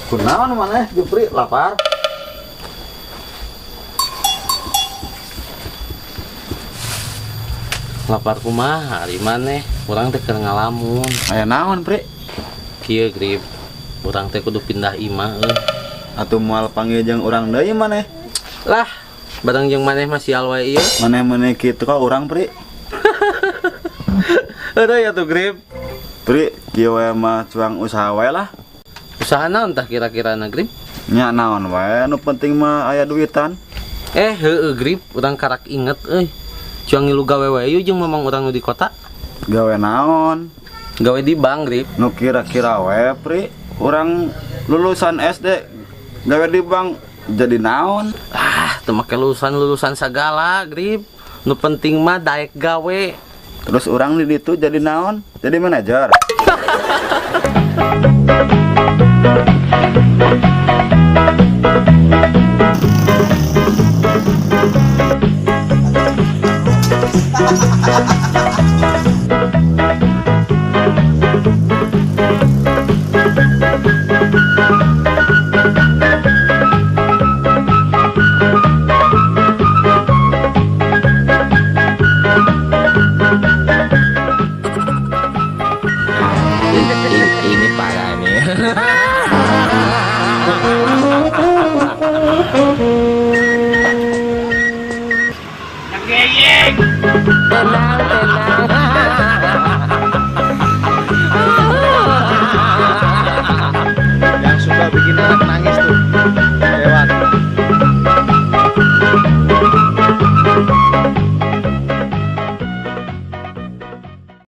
Kunaon maneh Jupri lapar? Lapar kumaha ari maneh? Urang teh keur ngalamun. Aya naon, Pri? Kieu Grip. Urang teh kudu pindah imah euy. Atuh moal panggil jeung urang deui maneh. Lah, bareng jeung maneh mah sial wae ieu. Maneh maneh kitu ka urang, Pri. Heueuh ya tuh Grip. Pri, kieu wae mah cuang usaha wae lah. Usaha naon tah kira-kira na Grip? Nya naon wae nu penting mah aya duitan. Heueuh Grip, urang karak inget euy. Cuang ngilu gawe wae yeuh jeung mamang urang nu di kota. Gawe naon? Gawe di bank, Grip. Nu kira-kira wae, Pri. Urang lulusan SD gawe di bank jadi naon? Ah, teu make lulusan-lulusan sagala, Grip. Nu penting mah daek gawe. Terus urang di ditu jadi naon? Jadi manajer. Ini parah nih. Tenang, tenang.